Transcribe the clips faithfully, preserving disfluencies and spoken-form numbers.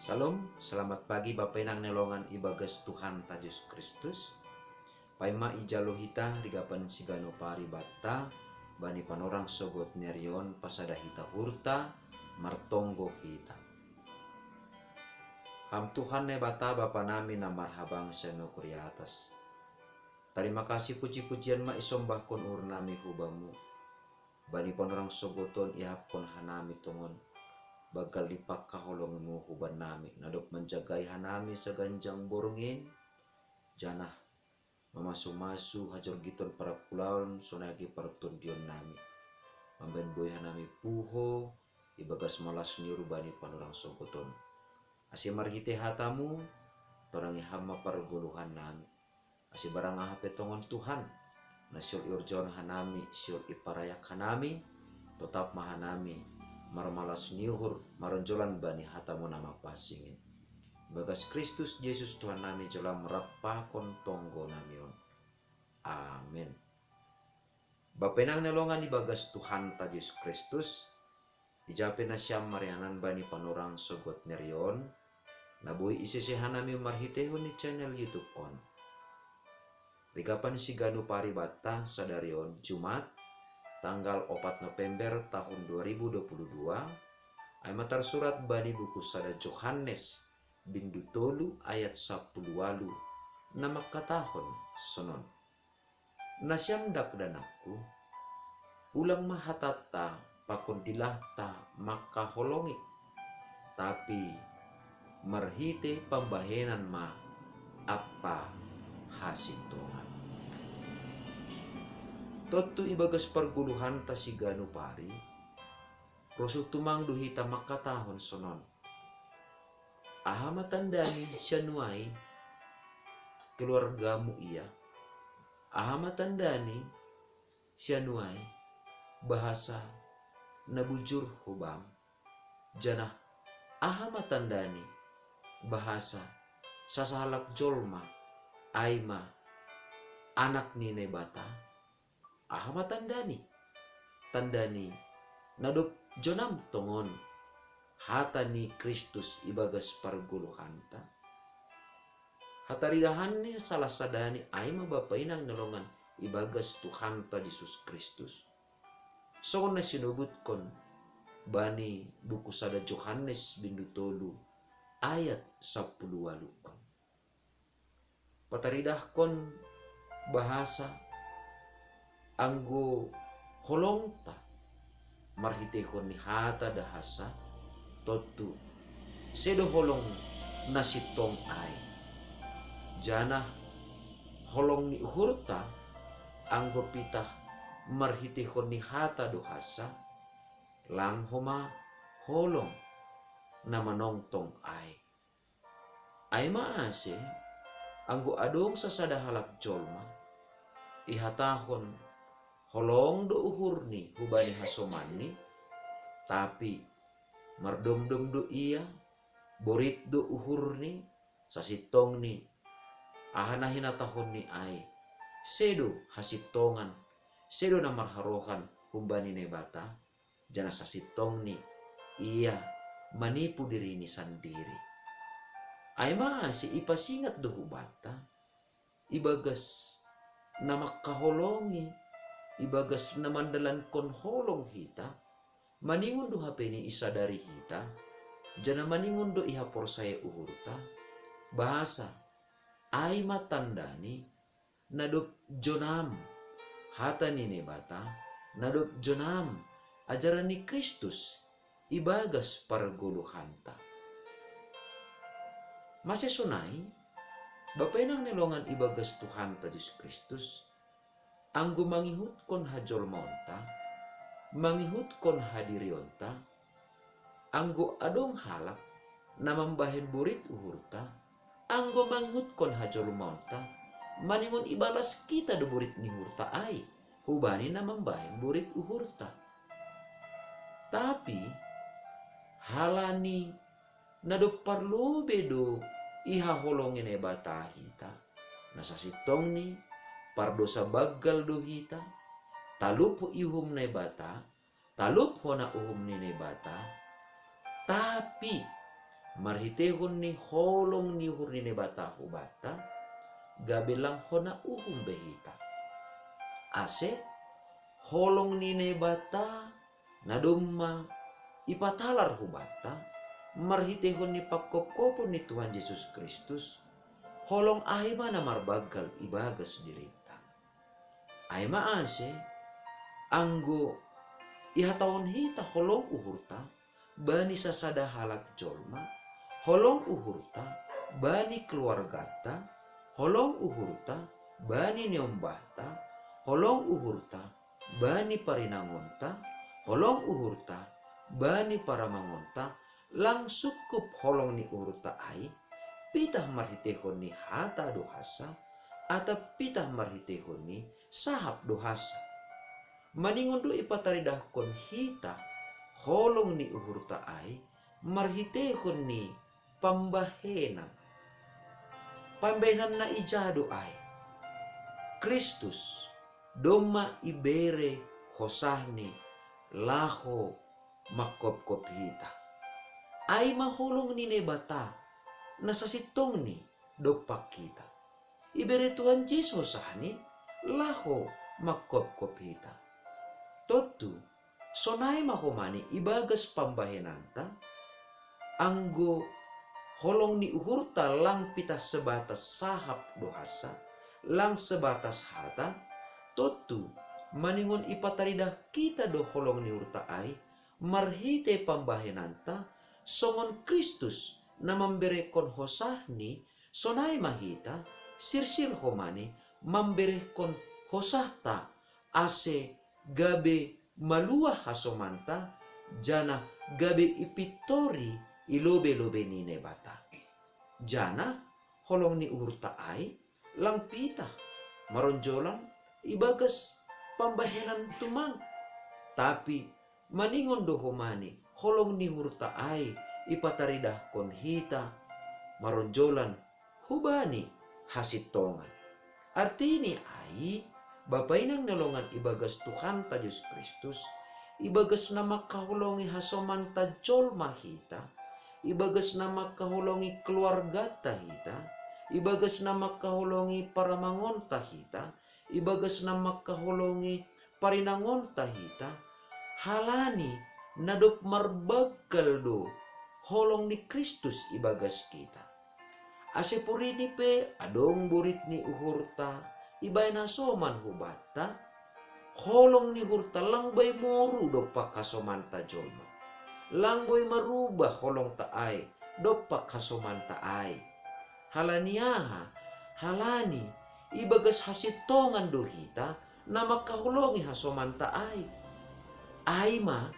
Shalom, selamat pagi Bapa Inang nelongan ibagas Tuhan ta Jesus Kristus. Paima ijalo hita rigapan sigano paribatta bani panorang sogot nerion pasada hita hurta martonggo hita. Ham Tuhan Naibata Bapa nami na marhabang seno kuriatas. Tarima kasih puji-pujian ma isombahkon uhur nami hubamu. Bani panorang sogoton ihapkon hanami tongon. Bagal di pakkaholongimu huban nami, nadop manjagai hanami saganjang borngin, janah mamasu-masu hajorgiton parakulaon sonai age partondion nami. Mambaen boi hanami puho, ibagas malas ni uhur bani panorang sogoton. Ase marhite hatamu, torangi ham ma pargoluhan nami. Ase barang aha pe tongon Tuhan, na sihol iorjahon hanami, sihol iparayak hanami, totap ma hanami, marmalas ni uhur, maronjolan bani hatamu na mapansingin. Ibagas Kristus Jesus Tuhan nami jalo ma rap pakon tonggo nami on. Amen. Bapa Inang nelongan ibagas Tuhan ta Jesus Kristus, ija pe nasiam marianan bani panorang sogot nerion, na boi isese hanami marhitehon ni channel YouTube on. Rigapan sigano paribatta sadari on Jumat, tanggal opat November tahun dua ribu dua puluh dua, ai ma tarsurat bani buku sada Johannes, bindu tolu ayat sapuluh walu, na mangkatahon sonon. Nasiam dakdanakku, ulang ma hatanta pakon dilahta mangkaholongi, tapi marhite pambahenan ma ampa hasintongan. Tontu ibagas pargoluhanta siganup ari, rosuh tumang do hita mangkatahon sonon. Aha ma tandani sianuai keluargamu ia? Aha ma tandani sianuai bahasa na bujur hubam? Janah aha ma tandani bahasa sasahalak jolma ai ma anak ni Naibata? Aha ma tandani? Tandani na dob jonam tongon hata ni Kristus ibagas pargoluhanta. Hataridahanni salah sadani ai ma Bapa Inang na longan ibagas Tuhanta Jesus Kristus. Songon na sinubutkon bani buku sada Johannes bindu tolu ayat sapuluh walu on. Pataridahkon bahasa anggo holongta marhiteihon ni hata dahasa, tontu sedo holong na sintong ai. Janah holong ni uhurta anggo pitah marhiteihon ni hata dahasa, lang homa holong na manongtong ai. Ai ma ase, anggo adong sasada halak jolma, ihatahon holong do uhurni hubani hasomanni, tapi mardomdom do ia, borit do uhurni, sasintongni aha na hinatahonni ai, sedo hasintongan, sedo na marharohan humbani Naibata, janah sasintongni ia manipu dirini sandiri. Ai ma ase ipasingat do hubanta, ibagas na mangkaholongi, ibagas na mandalankon holong hita, maningon do hape ni isadari hita, janah maningon do ihaporsaya uhurta, bahasa ai ma tandani na dob jonam hata ni Naibata, na dob jonam ajaran ni Kristus ibagas pargoluhanta. Mase sonai, Bapa Inang na longan ibagas Tuhanta Jesus Kristus, anggo mangihutkon hajolmaonta, mangihutkon hadirionta, anggo adong halak na mambahen borit uhurta, anggo mangihutkon hajolmaonta, maningon ibalas hita do borit ni uhurta ai, hubani na mambahen borit uhurta. Tapi, halani na dob parlobei do ihaholongi Naibata hita, na sasintongni pardosa banggal do hita, talup ihum Naibata, talup hona uhum ni Naibata, tapi marhitehon ni holong ni uhur ni Naibata hubata, gabe lang hona uhum be hita. Ase holong ni Naibata na domma ipatalar hubata marhitehon ni pangkopkopon ni Tuhan Jesus Kristus, holong ai ma na marbanggal ibagas dirinta. Ai ma ase, anggo ihatahon hita holong uhurta bani sasada halak jolma, holong uhurta bani keluargata, holong uhurta bani niombahta, holong uhurta bani parinangonta, holong uhurta bani paramangonta, lang sungkup holong ni uhurta ai, pitah marhitehon ni hata do hansa, atap pitah marhitehon ni sahap do hansa. Maningon do ipataridahkon hita holong ni uhurta ai marhitehon ni pambahenan. Pambahenan na ija do ai? Kristus domma ibere hosahni laho mangkopkop hita. Ai ma holong ni Naibata na sasintongni dompak hita. Ibere Tuhan Jesus hosahni laho mangkopkop hita. Tontu, sonai ma homa ni ibagas pambahenanta, anggo holong ni uhurta lang pitah sebatas sahap do hansa, lang sebatas hata, tontu, maningon ipataridah hita do holong ni uhurta ai marhite pambahenanta, songon Kristus na mamberehon hosahni, sonai ma hita, sirsir homa ni, mamberehon hosahta, ase gabe maluah hasomanta, janah gabe ipintori i lobei-lobei ni Naibata. Janah holong ni uhurta ai lang pitah maronjolan ibagas pambahenan tumang. Tapi maningon do homa ni holong ni uhurta ai ipataridahkon hita maronjolan hubani hasintongan. Artini ai, Bapa inang na longan ibagas Tuhanta Jesus Kristus, ibagas na mangkaholongi hasomanta jolma hita, ibagas na mangkaholongi keluargata hita, ibagas na mangkaholongi paramangonta hita, ibagas na mangkaholongi parinangonta hita, halani na dob marbanggal do holong ni Kristus ibagas hita. Ase porini pe adong borit ni uhurta ibahen hasoman hubanta, holong ni uhurta lang boi moru dompak hasomanta jolma. Lang boi marubah holongta ai dompak hasomanta ai. Halani aha? Halani ibagas hasintongan do hita na mangkaholongi hasomanta ai. Ai ma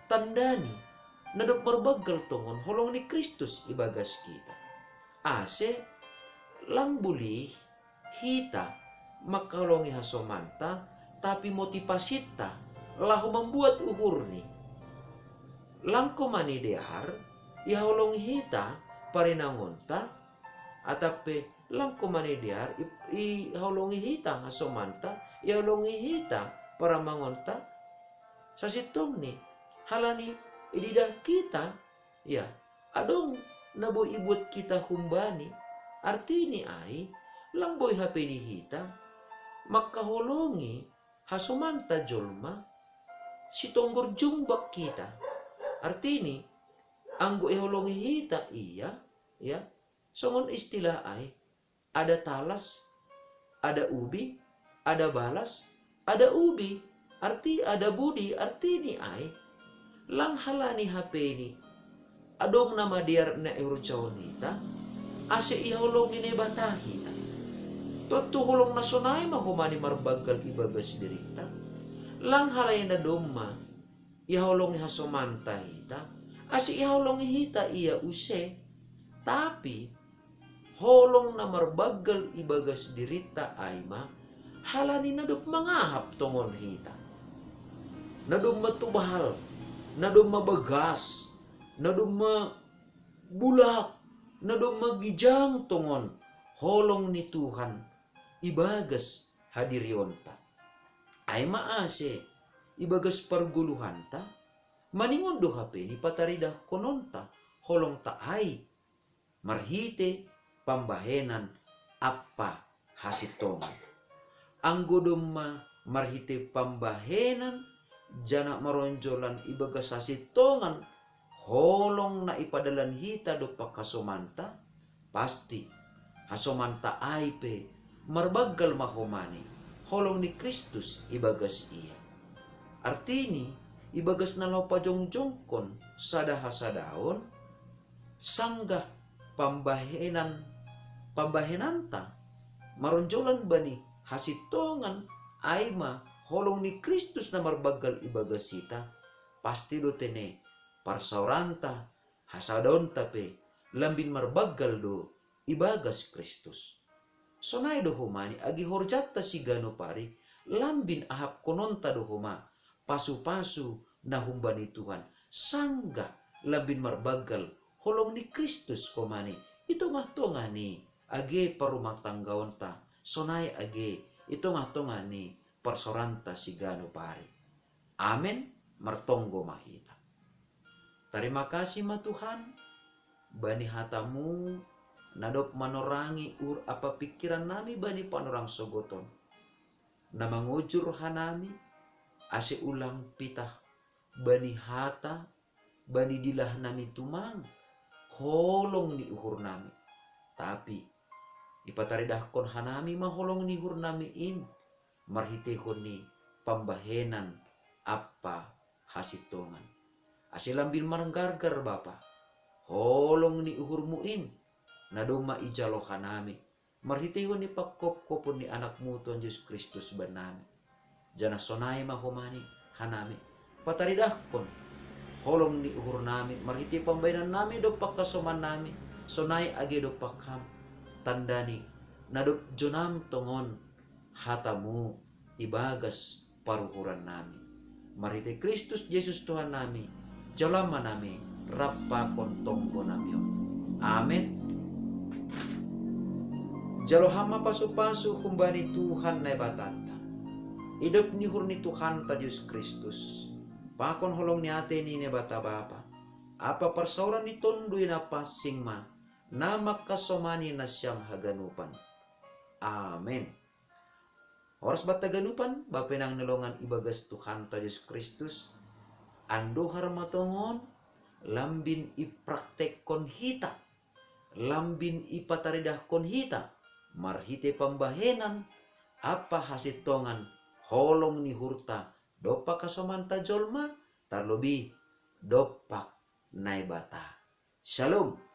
tandani na dob marbanggal tongon holong ni Kristus ibagas hita. Ase lang bulih hita mangkaholongi hasomanta, tapi motivasinta laho mambuat uhurni. Lang homa ni dear ihaholongi hita parinangonta, atap pe lang homa ni dear i, ihaholongi hita hasomanta, ihaholongi hita paramangonta, sasintongni, halani ididah hita, ya, adong na boi ibuat hita humbani. Artini ai, lang boi hape ni hita mangkaholongi hasomanta jolma sitonggor jumbak hita. Artini, anggo ihaholongi hita ia, ya, songon istilah ai, ada talas, ada ubi, ada balas, ada ubi, arti ada budi, artini ai, lang halani hapeni adong na madear na ihurjahon hita, ase ihaholongi Naibata hita. Tontu holong na sonai ma homa ni marbanggal ibagas dirinta, lang halani na domma ihaholongi hasomanta hita, ase ihaholongi hita ia use, tapi holong na marbanggal ibagas dirinta ai ma, halani na dob mangahap tongon hita. Na domma tubal, na domma bagas, na domma bulak, na domma gijang tongon holong ni Tuhan ibagas hadirionta. Ai ma ase ibagas pargoluhanta, maningon do hapeni pataridahkononta holongta ai marhite pambahenan ampa hasintongan. Anggo domma marhite pambahenan, janah maronjolan ibagas hasintongan holong na ipadalan hita dompak hasomanta, pasti hasomanta ai pe marbanggal ma homa ni holong ni Kristus ibagas ia. Artini, ibagas na laho pajongjongkon sada hasadaon, sanggah pambahenan pambahenanta maronjolan bani hasintongan, ai ma holong ni Kristus na marbanggal ibagas hita, pasti do tene parsaoranta, hasadaonta pe lambin marbanggal do ibagas Kristus. Sonai do homa ni age horjanta siganup ari, lambin ahapkononta do homa pasupasu na humbani Tuhan, sanggah lambin marbanggal holong ni Kristus homa ni i tongah-tongah ni age parrumahtanggaonta, sonai age i tongah-tongah ni parsaoranta siganup ari. Amen. Martonggo ma hita. Tarima kasih ma Tuhan, bani hatamu na dob manorangi uhur ampa pingkirannami bani panorang sogoton, na mangojur hanami, ase ulang pitah bani hata, bani dilahnami tumang holong ni uhurnami. Tapi ipataridahkon hanami ma holong ni uhurnami in, marhitehon ni pambahenan ampa hasintongan. Ase lambin margargar Bapa, holong ni uhurmu in, na domma ijalo hanami, marhitehon ni panghophopon ni Anakmu Tuhan Jesus Kristus bannami. Janah sonai ma homa ni hanami, pataridahkon holong ni uhurnami, marhite pambahenannami dompak hasomannami, sonai age dompak Ham, tandani na dob jonam tongon hatamu ibagas paruhurannami. Marhite Kristus Jesus Tuhannami, jalo ma hanami rap pakon tonggonami on. Amen. Jalo ham ma pasupasu humbani Tuhan Naibatanta, idop ni uhur ni Tuhanta Jesus Kristus, pakon holong ni atei ni Naibata Bapa, ampa parsaoran ni Tonduy Napansing ma, na mangkasomani nasiam haganupan. Amen. Horas banta haganupan, bapenang ni longan ibagas Tuhanta Jesus Kristus, andohar ma tongon, lambin ipraktekkon hita, lambin ipataridahkon hita, marhite pambahenan ampa hasintongan holong ni uhurta dompak hasomanta jolma, tarlobi dompak Naibata. Shalom.